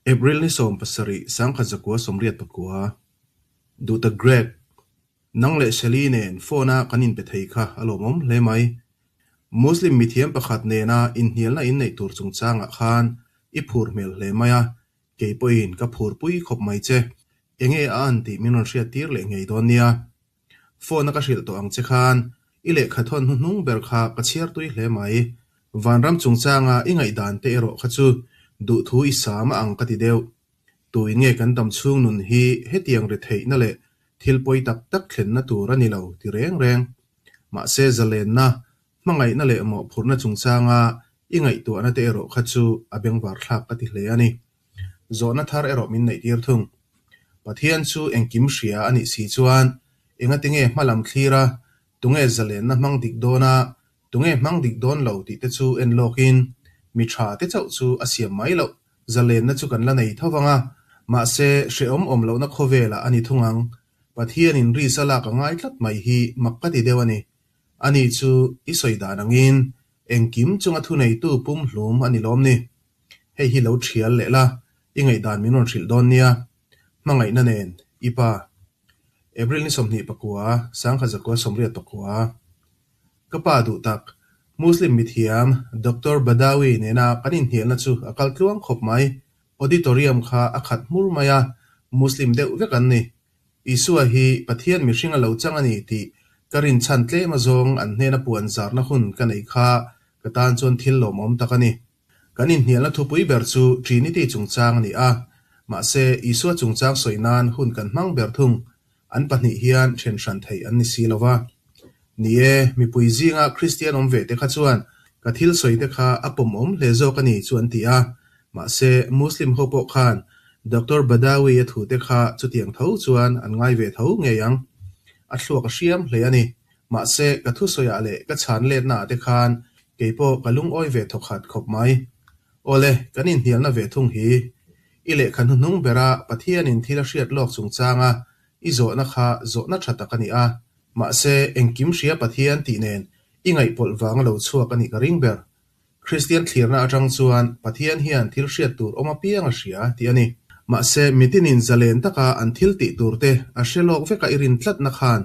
April ni 17, 1989. Duhtak Greg, nang leh Shelly nen phone-a kan inpe thei kha a lawmawm hle mai. Muslim mithiam pakhat nena inhnialna inneih tur chungchangah khan i phur hmel hle mai a, kei pawhin ka phurpui khawp mai che. Enge a an tih min rawn hriattir leh ngei dawn nia. Phone-a ka hrilh tawh ang che khan i lehkha thawn hnuhnung ber kha ka chhiar tui hle mai. Vanram chungchanga i ngaihdan te erawh kha chu duhthu i sam a ang ka ti deuh. Tuin nge kan dam chhung nun hi hetiang ri theihna leh thil pawi tak tak thlenna tur a ni lo ti reng reng. Mahse zalenna, hmangaihna leh mawhphurhna chungchanga i ngaihtuahna te erawh kha chu a bengvar thlak ka ti hle a ni. Zawhna thar erawh min neihtir thung. Pathian chu engkim hria a nih si chuan engati nge hmalam thlir a, tunge zalenna hmang dik dawn a, tunge hmang dik dawn lo tih te chu en lawkin mi tha te chauh chu a siam mai loh. Zalenna chu kan la nei tho vang a, mahse hrehawm awm lohna khawvelah a ni thung ang. Pathianin risa lak a ngai tlat mai hi mak ka ti deuh a ni. Ani chu i sawi dan angin engkim chunga thuneitu pumhlum a ni lawm ni. Hei hi lo thial leh la, i ngaihdan min rawn hrilh dawn nia. Hmangaihna nen, i pa. April ni 29, 1984. Ka pa duh tak, Muslim mithiam Doctor Badawi nena kan inhnialna chu a kal tluang khawp mai. Auditorium kha a khat hmur mai a, Muslim deuh vek an ni. Isua hi Pathian mihring a lo chang a ni tih ka rinchhan tlem azawng an hnena puan zarna hun ka nei kha ka tan chuan thil lawmawm tak a ni. Kan inhnialna thupui ber chu Trinity chungchang a ni a, mahse Isua chungchang sawi nan hun kan hmang ber thung. An pahnih hian then hran theih an ni si lo va. Ni e, mipui zinga Kristian awm ve te kha chuan ka thil sawi te kha a pawmawm hle zawk a ni chu an ti a, mahse Muslim ho pawh khan Doctor Badawi-a thu te kha chutiang tho chuan an ngai ve tho ngei ang. A thluak a hriam hle a ni. Mahse ka thusawiah leh ka chhan letnaah te khan Kei pawh ka lungawi ve thawkhat khawp mai. Awle, kan inhnialna ve thung hi. I lehkha hnuhnung bera Pathianin thil a hriat lawk chungchanga i zawhna kha zawhna tha tak a ni a. Mahse, engkim hria Pathian tih nen i ngaihpawlh vanga lo chhuak a nih ka ring ber. Kristian thlirna atang chuan Pathian hian thil hriat tur awm apiang a hria tih a ni. Mahse, mitinin zalen taka an thil tih turte a hre lawk veka i rin tlatna khan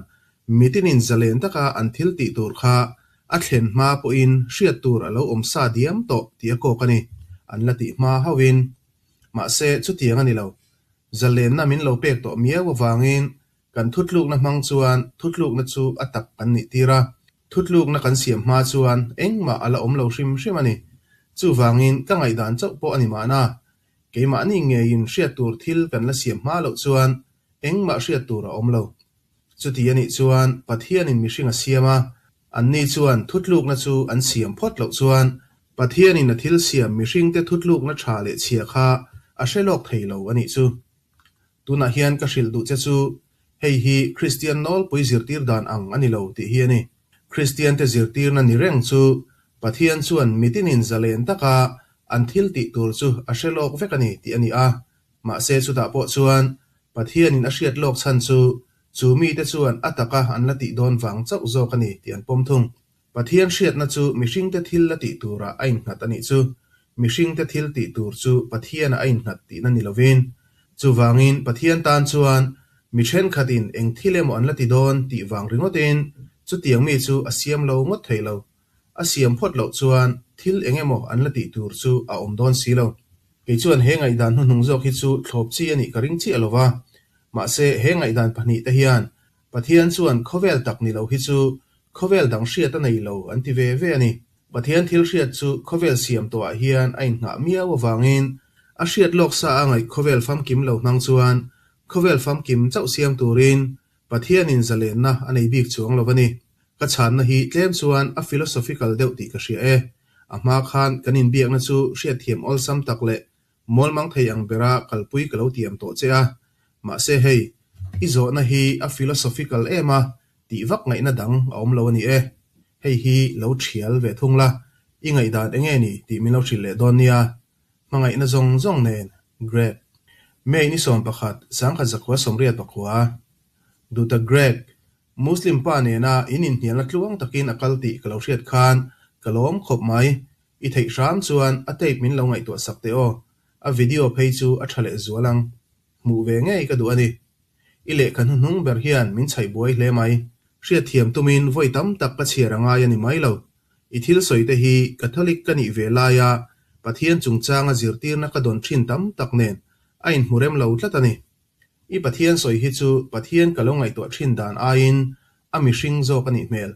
Mitinin zalen taka an thil tih tur kha a thlen hma pawhin hriat tur a lo awm sa diam tawh tih a kawk a ni, an la tih hma hauhin. Mahse, chutiang a ni lo. Zalenna min lo pek tawh miau avangin kan thutlukna hmang chuan thutlukna chu a tak kan nih tir a, thutlukna kan siam hma chuan engmah a la awm lo hrim hrim a ni. Chuvangin ka ngaihdan chauh pawh a ni mahna, keimahni ngeiin hriat tur thil kan la siam hma loh chuan engmah hriat tur a awm lo. Chuti a nih chuan Pathianin mihring a siam a, anni chuan thutlukna chu an siam phawt loh chuan Pathianin a thil siam mihringte thutlukna tha leh chhia kha a hre lawk thei lo a nih chu. Tunah hian ka hrilh duh che chu hei hi Kristian nawlpui zirtir dan ang a ni lo tih hi a ni. Kristiante zirtirna ni reng chu Pathian chuan mitinin zalen taka an thil tih tur chu a hre lawk vek a ni tih a ni a, mahse chutah pawh chuan Pathianin a hriat lawk chhan chu chu mite chuan a taka an la tih dawn vang chauh zawk a ni tih an pawm thung. Pathian hriatna chu mihringte thil la tih turah a innghat a nih chu. Mihringte thil tih tur chu Pathianah a innghat tihna ni lovin. Chuvangin Pathian tan chuan mi thenkhatin eng thil emaw an la ti dawn tih vang ringawtin chutiang mi chu a siam lo ngawt thei lo. A siam phawt loh chuan thil eng emaw an la tih tur chu a awm dawn si lo. Kei chuan he ngaihdan hnuhnung zawk hi chu thlawp chi a nih ka ring chiah lo va. Mahse, he ngaihdan pahnih te hian Pathian chuan khawvel tak ni lo hi chu khawvel dang hriat a nei lo an ti ve ve a ni. Pathian thil hriat chu khawvel siam tawhah hian a innghah miau avangin a hriat lawk sa a ngaih khawvel famkim lo hmang chuan khawvel famkim chauh siam turin Pathianin zalenna a nei bik chuang lo a ni. Ka chhanna hi tlem chuan a philosophical deuh tih ka hria e. A hma khan kan inbiakna chu hriatthiam awlsam tak leh mawlmang thei ang bera kalpui ka lo tiam tawh che a. Mahse hei, i zawhna hi a philosophical em a, tih vak ngaihna dang a awm lo a ni e. Hei hi lo thial ve thung la, i ngaihdan eng nge ni tih min lo hrilh leh dawn nia. Hmangaihna zawng zawng nen, Greg. May ni 11, 1989. Duhtak Greg, Muslim pa nena in inhnialna tluang takin a kal tih ka lo hriat khan ka lawm khawp mai. I theih hram chuan a tape min lo ngaihtuah sak teh aw. A video phei chu a tha lehzual ang. Hmuh ve ngei ka duh a ni. I lehkha hnuhnung ber hian min chhaih buai hle mai. Hriatthiam tumin vawi tam tak ka chhiar a ngai a ni mai lo. I thil sawi te hi Catholic ka nih ve laia Pathian chungchanga zirtirna ka dawn thin tam tak nen a inhmu rem lo tlat a ni. I Pathian sawi hi chu Pathian ka lo ngaihtuah thin dan aiin a mihring zawk a nih hmel.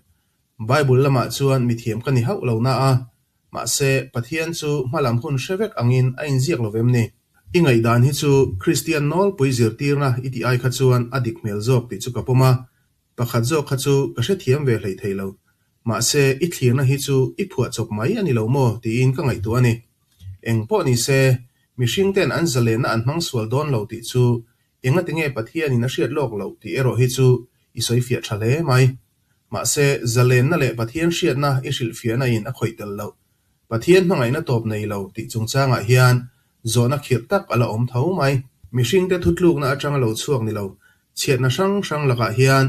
Bible lamah chuan mithiam ka ni hauh lo na a, mahse Pathian chu hmalam hun hre vek angin a inziak lo vem ni? I ngaihdan hi chu Kristian nawlpui zirtirna i tih ai kha chuan a dik hmel zawk tih chu ka pawm a, Pakhat zawk kha chu ka hrethiam ve hlei thei lo. Mahse, i thlirna hi chu i phuah chawp mai a ni lo maw tiin ka ngaihtuah a ni. Eng pawh ni se, mihring ten an zalenna an hmang sual dawn lo tih chu engatinge Pathianin a hriat lawk loh tih erawh hi chu i sawi fiah tha hle mai. Mahse, zalenna leh Pathian hriatna i hrilhfiahna in a khawih tel loh. Pathian hmangaihna tawp nei lo tih chungchangah hian zawhna khirh tak a la awm tho mai. Mihringte thutlukna atanga lo chhuak ni lo, Chhiatna hrang hrang lakah hian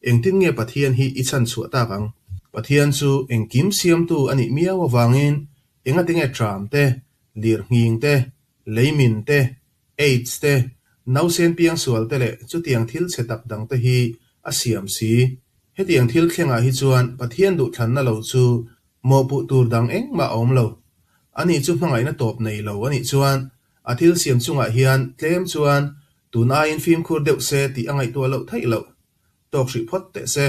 engtin nge Pathian hi i chhan chhuah tak ang? Pathian chu engkim siamtu a nih miau avangin engatinge tram te, lirnghing te, leimin te, aids te, nausen piangsual te leh chutiang thil chhe tak dang te hi a siam si? Hetiang thil thlengah hi chuan Pathian duhthlanna lo chu mawhpuh tur dang engmah a awm lo. Ani chu hmangaihna tawp nei lo a nih chuan a thil siam chungah hian tlem chuan Tun aiin fimkhur deuh se tih a ngaihtuah loh theih loh. Tawk hrih phawt teh se.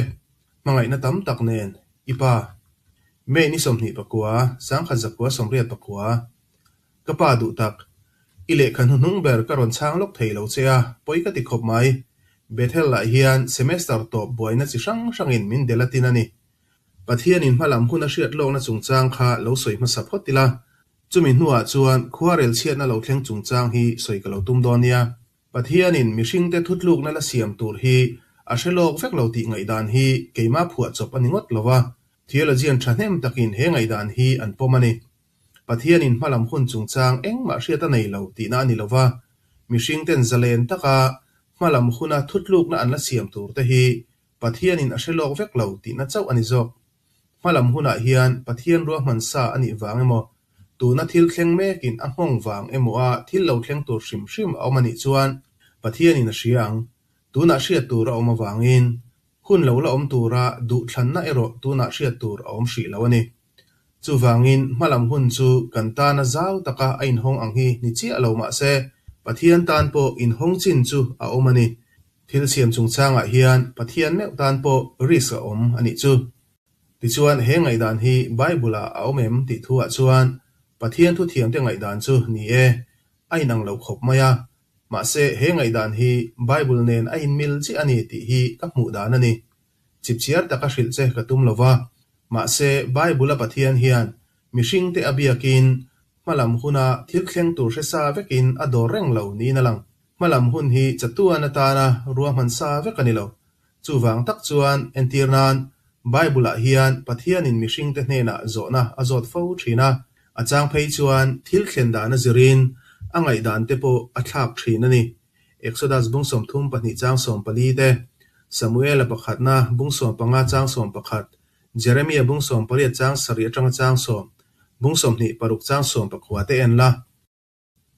Hmangaihna tam tak nen, i pa. May ni 29, 1984. Ka pa duh tak. I lehkha hnuhnung ber ka rawn chhang lawk thei lo che a, pawi ka ti khawp mai. Bethel ah hian semester tawp buaina chi hrang hrangin min del a tin a ni. Pathianin hmalam hun a hriat lawkna chungchang kha lo sawi hmasa phawt ila, Chumi hnuah chuan khuarel chhiatna lo thleng chungchang hi sawi ka lo tum dawn nia. Pathianin mihringte thutlukna la siam tur hi a hre lawk vek lo tih ngaihdan hi keimah phuah chawp a ni ngawt lo va, theologian thahnem takin he ngaihdan hi an pawm a ni. Pathianin hmalam hun chungchang engmah hriat a nei lo tihna a ni lo va, mihringten zalen taka hmalam huna thutlukna an la siam tur te hi Pathianin a hre lawk vek lo tihna chauh a ni zawk. Hmalam hunah hian Pathian ruahman sa a nih vang emaw, tuna thil thleng mekin a nghawng vang emaw a thil lo thleng tur hrim hrim a awm a nih chuan Pathianin a hria ang. Tunah hriat tur a awm avangin hun lo la awm tura duhthlanna erawh tunah hriat tur a awm hrih lo a ni. Chuvangin hmalam hun chu kan tana zau taka a inhawng ang hi ni chiah lo mah se, Pathian tan pawh inhawng chin chu a awm a ni. Thil siam chungchangah hian Pathian meuh tan pawh risk a awm a nih chu. Tichuan he ngaihdan hi Bible-ah a awm em tih thuah chuan Pathian thuthiamte ngaihdan chu ni e, a inang lo khawp mai a. Mahse he ngaihdan hi Bible nen a inmil chiah a ni tih hi ka hmuh dan a ni. Chipchiar taka hrilh che ka tum lo va, mahse Bible-a Pathian hian mihringte a biakin hmalam huna thil thleng tur hre sa vekin a dawr reng lo niin a lang. Hmalam hun hi chatuan atana ruahman sa vek a ni lo. Chuvang tak chuan entir nan Bible-ah hian Pathianin mihringte hnenah zawhna a zawt fo thin a, a chang phei chuan thil thlen dan a zirin a ngaihdan te pawh a thlak thin a ni. Exodus bung 32 chang 14 te, Samuela pakhatna bung 15 chang 11, Jeremia bung 18 chang 7 atanga chang 10, bung 26 chang 19 te en la.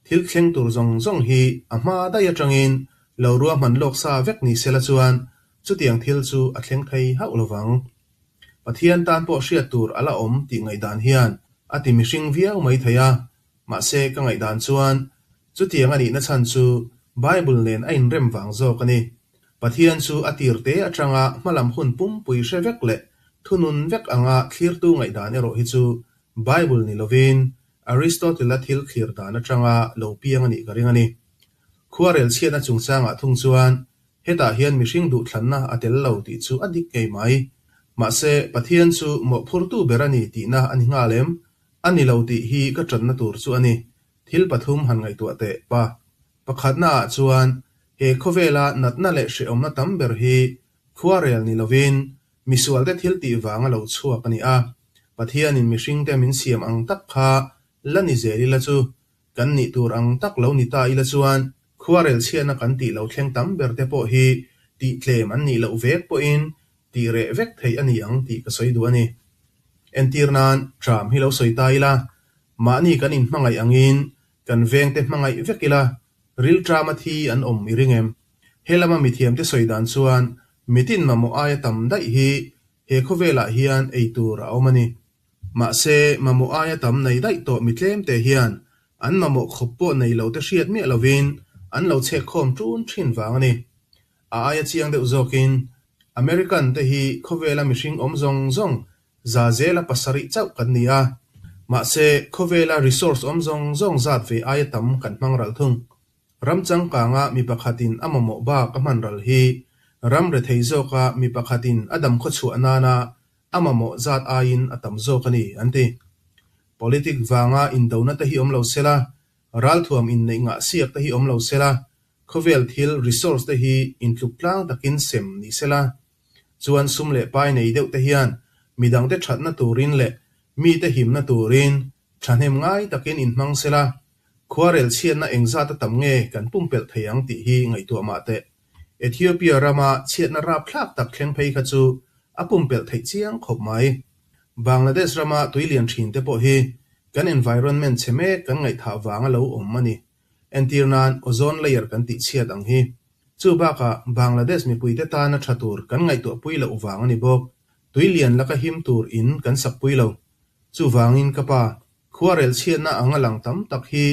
Thil thleng tur zawng zawng hi a hma daih atangin lo ruahman lawk sa vek ni sela chuan chutiang thil chu a thleng thei hauh lovang. Pathian tan pawh hriat tur a la awm tih ngaihdan hian a ti mihring viau mai thei a, mahse ka ngaihdan chuan chutiang a nihna chhan chu Bible nen a inrem vang zawk a ni. Pathian chu a tir te atanga hmalam hun pumpui hre vek leh thunun vek anga thlirtu ngaihdan erawh hi chu Bible ni lovin Aristotle-a thil thlir dan atanga lo piang a nih ka ring a ni. Khuarel chhiatna chungchangah thung chuan hetah hian mihring duhthlanna a tel lo tih chu a dik ngei mai. Mahse, Pathian chu mawhphurtu ber a ni tihna a ni nghal em? A ni lo tih hi ka tanna tur chu a ni. Thil pathum han ngaihtuah teh, pa. Pakhatnaah chuan he khawvela natna leh hrehawmna tam ber hi khuarel ni lovin Misualte thil tih vanga lo chhuak a ni a, Pathianin mihringte min siam ang tak kha la ni zel ila chu, kan nih tur ang tak lo ni ta ila chuan khuarel chhiatna kan tih lo thleng tam ber te pawh hi tih tlem an nih loh vek pawhin tih reh vek theih a ni ang tih ka sawi duh a ni. Entir nan, Tram hi lo sawi ta ila, mahni kan inhmangaih angin. Kan vengte hmangaih vek ila, rilṭama thi an awm i ring em? He lama mithiamte sawi dan chuan mitin mamawh aia tam daih hi he khawvelah hian ei tur a awm a ni. Mahse, mamawh aia tam nei daih tawh mi tlemte hian an mamawh khawp pawh nei lote hriat miah lovin an lo chhek khawm ṭun ṭhin vang a ni. A aia chiang deuh zawkin, American te hi khawvela mihring awm zawng zawng za zela pasarih chauh kan ni a, mahse khawvela resource awm zawng zawng zat ve aia tam kan hmang ral thung. Ram changkanga mi pakhatin a mamawh bak a hman ral hi ram rethei zawka mi pakhatin a dam khawchhuah nana a mamawh zat aiin a tam zawk a ni, an ti. Politic vanga indona te hi awm lo sela, ralthuam inneih ngah siak te hi awm lo sela, khawvel thil resource te hi intluk tlang takin sem ni sela, chuan sum leh pai nei deuh te hian midangte thatna turin leh mite himna turin thahnem ngai takin inhmang sela, khuarel chhiatna engzat a tam nge kan pumpelh thei ang tih hi ngaihtuah mah teh. Ethiopia rama chhiatna rapthlak tak thleng phei kha chu a pumpelh theih chiang khawp mai. Bangladesh rama tui lian thin te pawh hi kan environment chhe mek kan ngaihthah vanga lo awm a ni. Entir nan ozone layer kan tih chhiat ang hi. Chu bakah Bangladesh mipuite tana tha tur kan ngaihtuahpui loh vang a ni bawk. Tui lian laka him tur in kan sakpui lo. Chuvangin ka pa, khuarel chhiatna anga lang tam tak hi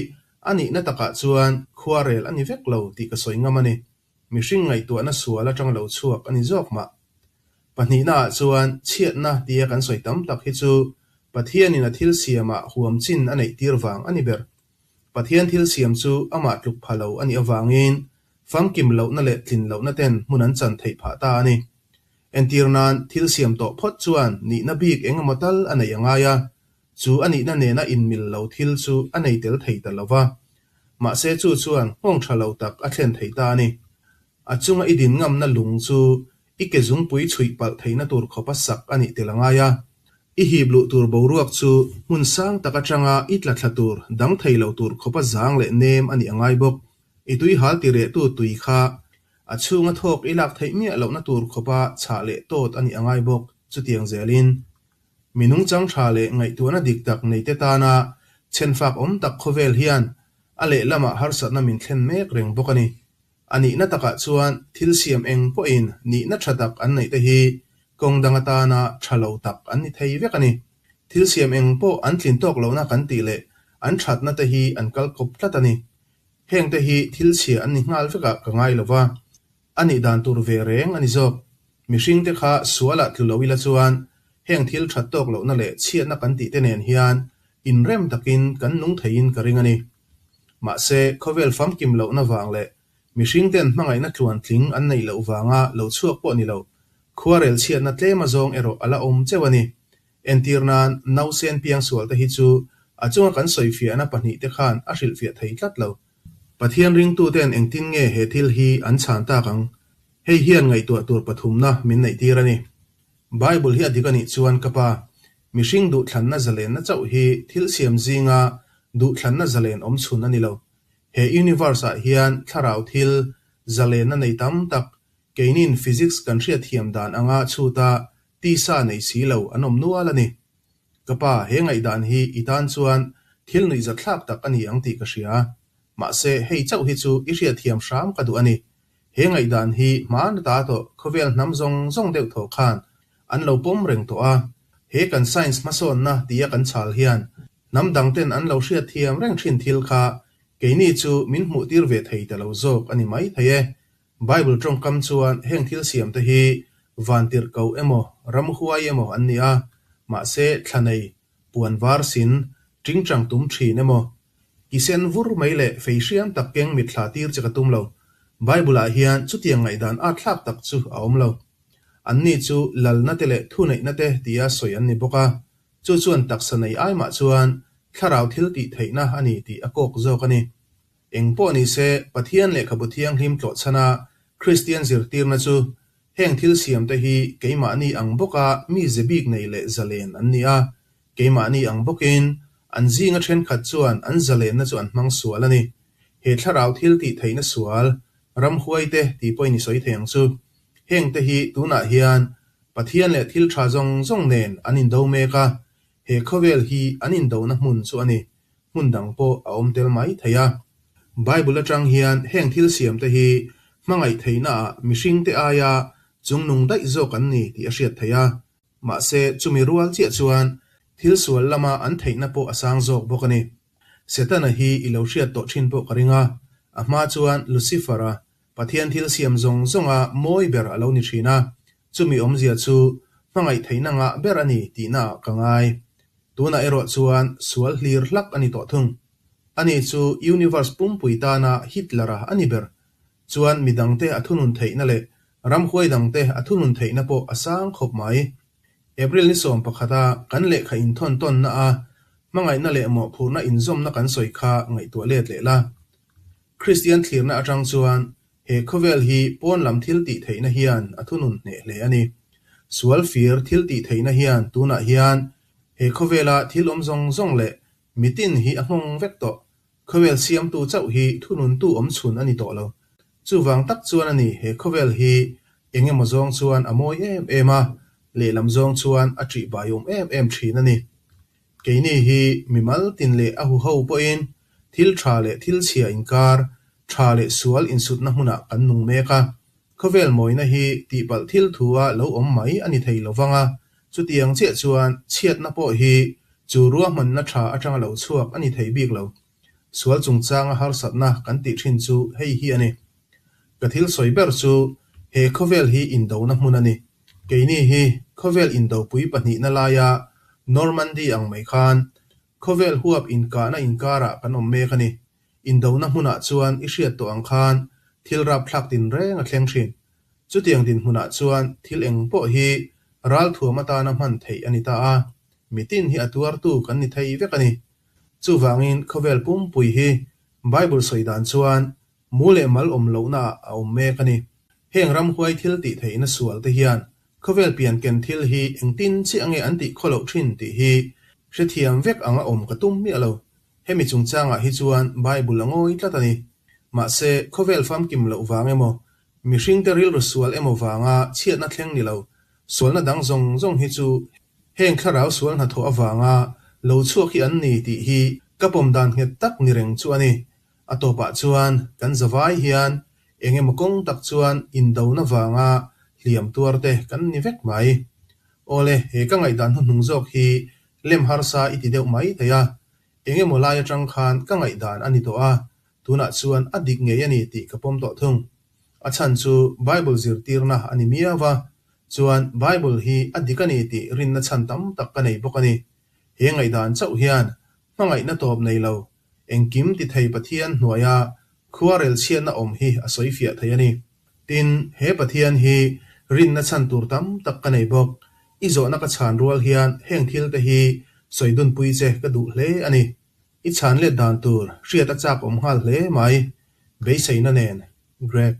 a nihna takah chuan khuarel a ni vek lo tih ka sawi ngam a ni. Mihring ngaihtuahna sual atang lo chhuak a ni zawk mah. Pahnihnaah chuan chhiatna tia kan sawi tam tak hi chu Pathianin a thil siamah huam chin a neih tir vang a ni ber. Pathian thil siam chu amah tluk pha lo a nih avangin famkim lohna leh tlin lohna ten hmun an chan theih phah ta a ni. Entir nan thil siam tawh phawt chuan nihna bik eng emaw tal a neih a ngai a, chu a nihna nena inmil lo thil chu a nei tel thei ta lo va. Mahse chu chuan nghawng tha lo tak a thlen thei ta a ni. A chunga i din ngamna lung chu i ke zungpui chhuih palh theihna tur khawpa sak a nih tel a ngai a. I hip luh tur boruak chu hmun sang tak atanga i tla thla tur dang thei lo tur khawpa zang leh nem a nih a ngai bawk. I tui hal ti rehtu tui kha a chhunga thawk i lak theih miah lohna tur khawpa chhah leh tawt a nih a ngai bawk. Chutiang zelin, mi nungchang tha leh ngaihtuahna dik tak neite tana chhenfak awm tak khawvel hian a lehlamah harsatna min thlen mek reng bawk a ni. A nihna takah chuan thil siam eng pawhin nihna tha tak an neih te hi kawng dang atana tha lo tak an ni thei vek a ni. Thil siam eng pawh an tlin tawk lohna kan tih leh an thatna te hi an kal kawp tlat a ni. Heng te hi thil chhia an ni nghal vekah ka ngai lo va, a nih dan tur ve reng a ni zawk. Mihring te kha sualah tlu lo ila chuan heng thil that tawk lohna leh chhiatna kan tih te nen hian inrem takin kan nung theiin ka ring a ni. Mahse, khawvel famkim lohna vang leh mihring ten hmangaihna tluan tling an neih loh vanga lo chhuak pawh ni lo, khuarel chhiatna tlem azawng erawh a la awm cheuh a ni. Entir nan, nausen piangsual te hi chu a chunga kan sawifiahna pahnihte khan a hrilhfiah thei tlat lo. Pathian ringtuten engtin nge he thil hi an chhan tak ang? Hei hian ngaihtuah tur pathumna min neihtir a ni. Bible hi a dik a nih chuan ka pa, mihring duhthlanna zalenna chauh hi thil siam zinga duhthlanna zalen awm chhun a ni lo. He universe ah hian thlarau thil zalenna nei tam tak, keinin physics kan hriatthiam dan anga chhuta tisa nei si lo an awm nual a ni. Ka pa, he ngaihdan hi i tan chuan thil nuihzatthlak tak a ni ang tih ka hria. Mahse, hei chauh hi chu i hriatthiam hram ka duh a ni. He ngaihdan hi hma na ta tawh khawvel hnam zawng zawng deuh thaw khan an lo pawm reng tawh a, he kan science hmasawnna tia kan chhal hian hnam dang ten an lo hriatthiam reng thin thil kha keini chu min hmuhtir ve thei ta lo zawk a ni mai thei e. Bible tawngkam chuan heng thil siam te hi vantirhkoh emaw ramhuai emaw an ni a, mahse thla nei puan var sin tingtang tum thin emaw Ki sen vur mai leh fei hriam tak keng mitthla tir che ka tum lo. Bible-ah hian chutiang ngaihdan at thlak tak chu a awm lo. Anni chu lalna te leh thuneihna te tia sawi an ni bawk a, chu chuan taksa nei ai mah chuan thlarau thil tih theihna a ni tih a kawk zawk a ni. Eng pawh ni se, Pathian lehkhabu thianghlim tlawhchhana Kristian zirtirna chu heng thil siamte hi keimahni ang bawka mi ze bik nei leh zalen an ni a, Keimahni ang bawkin, an zinga thenkhat chuan an zalenna chu an hmang sual a ni. He thlarau thil tih theihna sual, ramhuaite tih pawhin i sawi thei ang chu. Hengte hi tunah hian Pathian leh thil tha zawng zawng nen an indo mek a, he khawvel hi an indona hmun chu a ni. Hmun dang pawh a awm tel mai thei a. Bible atang hian heng thil siamte hi hmangaih theihnaah mihringte aia chungnung daih zawk an ni tih a hriat theih a. Mahse, chumi rual chiah chuan thil sual lama an theihna pawh a sang zawk bawk a ni. Setana hi i lo hriat tawh thin pawh ka ring a, a hma chuan Lucifer-a, Pathian thil siam zawng zawnga mawi ber a lo ni thin a, chumi awmzia chu hmangaih theihna ngah ber a ni tihnaah ka ngai. Tunah erawh chuan sual hlir hlak a ni tawh thung. Ani chu universe pumpui tana Hitler-a a ni ber. Chuan midangte a thunun theihna leh ramhuai dangte a thunun theihna pawh a sang khawp mai. April ni 11 a kan lehkha inthawn tawnna a hmangaihna leh mawhphurhna inzawmna kan sawi kha ngaihtuah let leh la. Kristian thlirna atang chuan he khawvel hi pawn lam thil tih theihna hian a thunun hneh hle a ni. Sual fir thil tih theihna hian tunah hian he khawvela thil awm zawng zawng leh mitin hi a nghawng vek tawh. Khawvel siamtu chauh hi thununtu awm chhun a ni tawh lo. Chuvang tak chuan a ni he khawvel hi eng emaw zawng chuan a mawi em em a, lehlam zawng chuan a ṭihbaiawm em em ṭhin a ni. Keini hi mimal tin leh a huho pawhin thil ṭha leh thil chhia inkar, ṭha leh sual insutna hmunah kan nung mek a. Khawvel mawina hi tihpalh thil thua lo awm mai a ni thei lo vang a, chutiang chiah chuan chhiatna pawh hi chu ruahmanna ṭha aṭanga lo chhuak a ni thei bik lo. Sual chungchanga harsatna kan tih ṭhin chu hei hi a ni. Ka thil sawi ber chu he khawvel hi indona hmun a ni. Keini hi khawvel indopui pahnihna laia Normandy ang mai khan khawvel huap inkahna inkarah kan awm mek a ni. Indona hmunah chuan i hriat tawh ang khan thil rapthlak tinreng a thleng thin. Chutiang dinhmunah chuan thil eng pawh hi ralthuam atana hman theih a ni ta a, mitin hi a tuartu kan ni thei vek a ni. Chuvangin khawvel pumpui hi Bible sawi dan chuan Mu leh mal awm lohna ah a awm mek a ni. Heng ramhuai thil tih theihna sual te hian khawvel pian ken thil hi engtin chiah nge an tih khaw loh thin tih hi hrethiam vek ang a awm ka tum miah lo. Hemi chungchangah hi chuan Bible a ngawi tlat a ni. Mahse, khawvel famkim loh vang emaw, mihringte rilru sual emaw vanga chhiatna thleng ni lo, sualna dang zawng zawng hi chu heng thlarau sual hnathawh avanga lo chhuak hi an ni tih hi ka pawm dan nghet tak ni reng chu a ni. A tawpah chuan kan zavai hian eng emaw kawng tak chuan indona vanga hliam tuar te kan ni vek mai. Awle, he ka ngaihdan hnuhnung zawk hi lem harsa i ti deuh mai thei a, eng emaw lai atang khan ka ngaihdan a ni tawh a, tunah chuan a dik ngei a ni tih ka pawm tawh thung. A chhan chu Bible zirtirna a ni miau va, chuan Bible hi a dik a ni tih rinna chhan tam tak ka nei bawk a ni. He ngaihdan chauh hian hmangaihna tawp nei lo Engkim ti thei Pathian hnuaia khuarel chhiatna awm hi a sawi fiah thei a ni. Tin, he Pathian hi rinna chhan tur tam tak ka nei bawk. I zawhna ka chhan rual hian heng thil te hi sawi dunpui che ka duh hle a ni. I chhan let dan tur hriat a chak awm nghal hle mai. Beiseina nen. Greg.